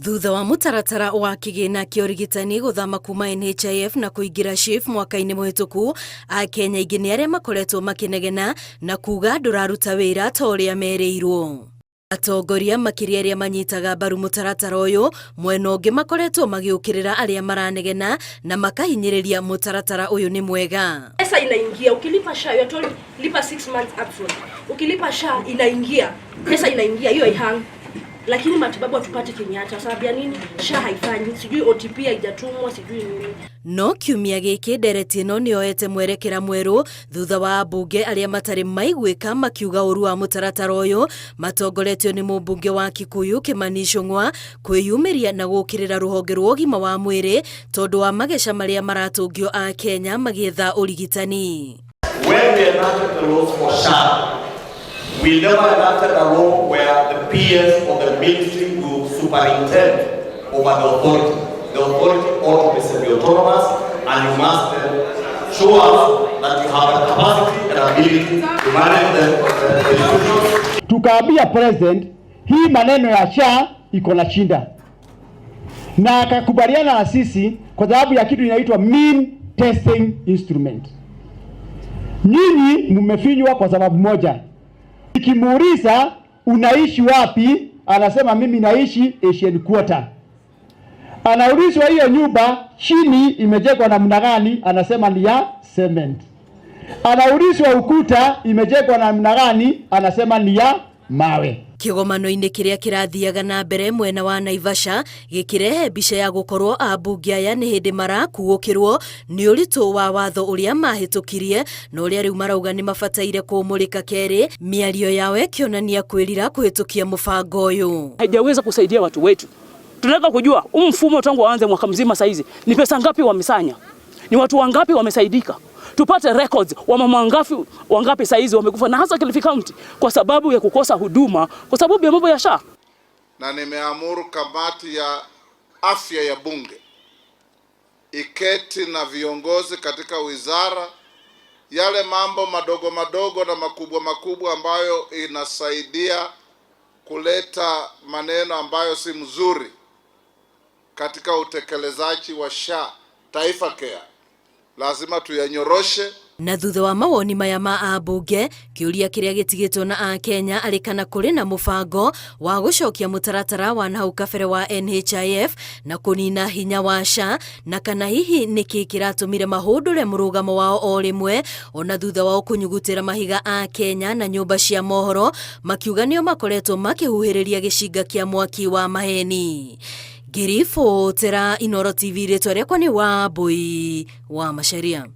Thutha wa mũtaratara wa kĩgĩna kĩa ũrigitani gũthama kuma NHIF na kũingĩra SHIF mwaka-inĩ mũhĩtũku, Akenya aingĩ nĩ arĩa makoretwo makĩnegena na kuga ndũraruta wĩra ta ũrĩa merĩirwo. Atongoria makĩria arĩa manyitaga mbaru mũtaratara ũyũ mwena ũngĩ makoretwo magĩũkĩrĩra arĩa maranegena na makahinyĩrĩria mũtaratara ũyũ nĩ mwega. Pesa inaingia ukilipa SHA, you are told lipa 6 months upfront. Ukilipa SHA inaingia, pesa inaingia hiyo haihang. Lakini matibabu hatupati Kenyatta sababu ya nini? SHA haifanyi, sijui OTP haijatumwa, sijui nini. No kiumia gĩkĩ ndereti ĩno nĩyoete mwerekera mwerũ thutha wa ambunge arĩa matarĩ maiguĩka makiuga ũru wa mũtaratara ũyũ matongoretio nĩ mũmbunge wa Kikuyu Kimani Ichung'wa kwĩyumĩria na gũũkĩrĩra rũhonge rwa ũgima wa mwĩrĩ tondũ wa mageca marĩa maratũngio a Kenya magĩetha ũrigitani. When we enacted the laws for SHA, we never enacted a law where the PS or the ministry will superintend over the authority. The authority ought to be semi-autonomous, and you must then show us that you have the capacity and ability to manage the institutions. Tukaambia president hii maneno ya SHA iko na shida, na akakubaliana na sisi kwa sababu ya kitu inaitwa mean testing instrument. Nyinyi mmefinywa kwa sababu moja. Ikimuuliza unaishi wapi, anasema mimi naishi Asian Quarter. Anaulizwa hiyo nyumba chini imejengwa namna gani, anasema ni ya cement. Anaulizwa ukuta imejengwa namna gani, anasema ni ya mawe. Kĩgomano-inĩ kĩrĩa kĩrathiaga na mbere mwena wa Naivasha gĩkĩrehe mbica ya gũkorwo ambunge aya nĩ hĩndĩ marakuũkĩrwo nĩ ũritũ wa watho ũrĩa mahĩtũkirie na ũrĩa rĩu marauga nĩ mabataire kũũmũrĩka kerĩ, mĩario yao ĩkĩonania kwĩrira kũhĩtũkia mũbango ũyũ. Haijaweza kusaidia watu wetu. Tunataka kujua huu mfumo tangu waanze mwaka mzima saizi ni pesa ngapi wamesanya, ni watu wangapi wamesaidika, tupate records wamama wangapi saizi wamekufa, na hasa Kilifi County kwa sababu ya kukosa huduma, kwa sababu ya mambo ya SHA. Na nimeamuru kamati ya afya ya bunge iketi na viongozi katika wizara, yale mambo madogo madogo na makubwa makubwa ambayo inasaidia kuleta maneno ambayo si mzuri katika utekelezaji wa SHA Taifa Care, lazima tuyanyoroshe. Na thutha wa mawoni maya ma ambunge, kĩũria kĩrĩa gĩtigĩtwo na Akenya arĩ kana kũrĩ na mũbango wa gũcokia mũtaratara wa nahau kabere wa NHIF na kũnina hinya wa SHA, na kana hihi nĩkĩ kĩratũmire mahũndũre mũrũgamo wao o rĩmwe ona thutha wao kũnyugutĩra mahiga a Kenya na nyũmba cia mohoro makiuga nĩo makoretwo makĩhuhĩrĩria gĩcinga kĩa mwaki wa maheni. Ngĩribotera Inooro TV, rĩtwa rĩakwa nĩ Wambui wa Macharia.